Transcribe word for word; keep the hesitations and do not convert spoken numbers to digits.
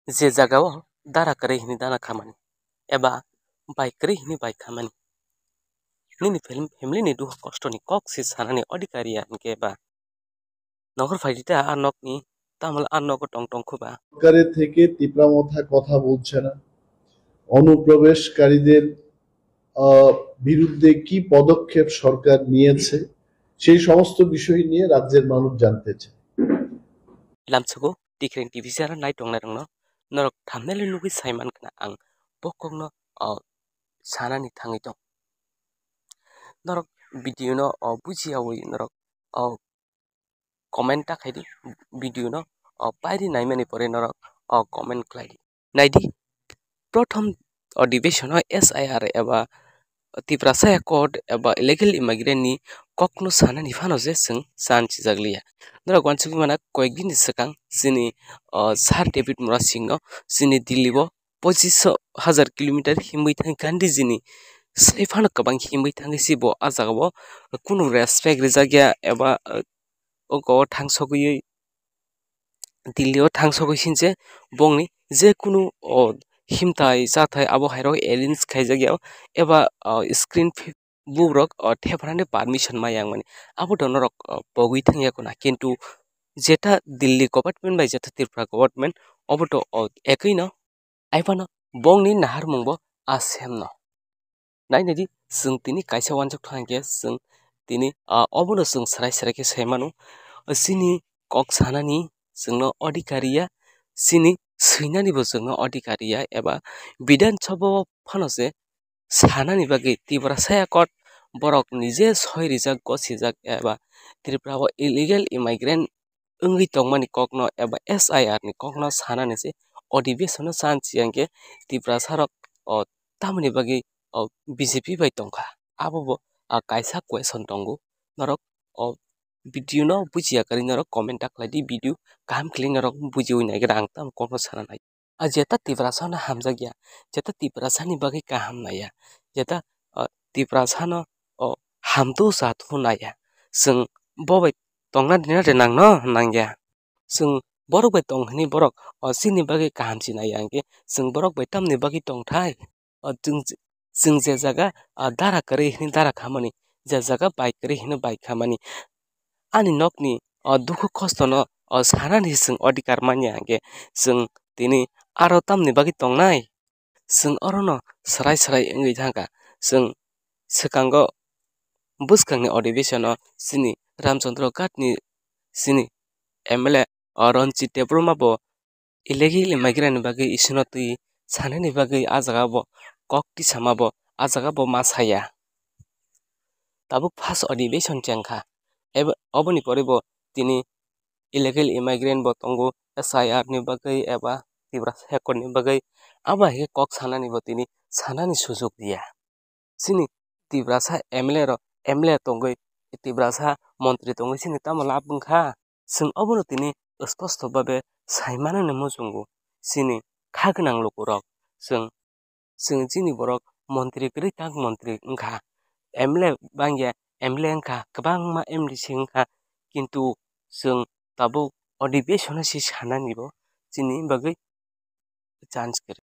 je jagao dara kwrwi hwnwi dana khamani eba bai kwrwi hwnwi bai khamani. Nini fam-, family ni dukhu kosto ni kok se sanani odhikari ya hwnkhe ba nokhor phaidi ta a nokni, tamole a nogo tong tong khuba. সরকারের থেকে তিপ্রা মথা কথা বলছে না। অনুপ্রবেশকারীদের, আহ, বিরুদ্ধে কি পদক্ষেপ সরকার নিয়েছে, সেই সমস্ত বিষয় নিয়ে রাজ্যের মানুষ জানতে চায়। Lamsugo Tikreng T V channel nai tongnai rokno norok thumbnail nugwi sai mankha ang bo kokno, o, sanani thangwi tong. Norok video no, o, bujiyawi norok, o, comment ta khaidi, video no, o, pairi naimani pore norok, o, comment khlaidi. Naidi, prothom odhibeshon o S I R eba Tiprasa Accord eba illegal immigrant ni kokno sanani phano je chwng chan chijak liya. Norok uansugwi mano koyekdin ni swkang chini, o, Sir David Murasing no chini Delhi o pochis hajar kilometer himwi thang Gandhiji ni sai phano kwbang himwi thangwi si bo a jaga o kunu respect rijak ya eba, o, oko o thang sogwi Delhi o thang sogwi sinse bongni je kunu, o, himthai chathai abo hairok arrange khaijak ya eba, o, screen fi-, bubrok, o, thepharani permission ma yang mani abo to norok, o, pogwi thang ya khuna kintu jeta Delhi government bai jeta Tripura government obo to, o, ekwi no. Ai phano bongni naharmung bo a sem no. Nai naidi, chwng tini kaisa uansuk thang khe chwng tini, ah, obono chwng srai srai khe sai mano. Chini kok sanani chwngno odhikari ya, chini swinani bo chwngno odhikari ya, eba Bidhan Sabha o phano se sanani bagwi Tiprasa Accord borok nije soi rijak, gosijak eba Tripura o illegal immigrant wngwi tongmani kokno eba S I R ni kokno sanani se odhibeshon o chan chiyang khe Tiprasa rok, o, tamoni bagwi, o, B J P bai tongkha. Abo bo, a, kaisa question tongo. Norok, o, video no bujiya kwrwi norok comment ta khlai di, video kaham khlai norok bujiwi nai khe ang tamo kokno sana nai. A jeta Tiprasa no hamjak ya, jeta Tiprasa ni bagwi kaham nai ya, jeta, o, Tiprasa no, o, hamtwi chatwi nai ya. Chwng bo bai tongna dina de nang no nang ya. Chwng borok bai tong hwnwi borok, o, chini bagwi kaham se nai ya hwnkhe chwng borok bai tamni bagwi tong thai? O, chwng, chwng je jaga, a, dara kwrwi hwnwi dara khamani, je jaga bai kwrwi hwnwi bai khamani. Ani nokni, o, dukhu kostono, o, sanani chwng odhikar manya hwnkhe chwng tini aro tamni bagwi tongnai? Chwng orono srai srai wngwi thangkha. Chwng swkango bwskangni odhibeshon o chini Ramchandra Ghat ni chini M L A, o, Ranjit Debbarma bo illegal immigrant ni bagwi isino twi sanani bagwi a jaga bo kok tisama bo a jaga bo ma saya. Tabuk first odhibeshon chengkha. Ebo-, oboni pore bo tini illegal immigrant bo tongo S I R ni bagwi eba Tiprasa Accord ni bagwi. Abo hai khe kok sanani bo tini sanani sujok riya. Chini Tiprasa M L A rok, M L A tongwi, Tiprasa montri tongwi chini tamo lab wngkha? Chwng obono tini sposto babe sai manani muchungo chini kha gwnang lukurok. Chwng, chwng chini borok montri kwrwi tak montri wngkha, M L A bangya M L A wngkha, kwbangma M D C wngkha, kintu chwng tabuk odhibeshon o se sanani bo chini bagwi chance kwrwi.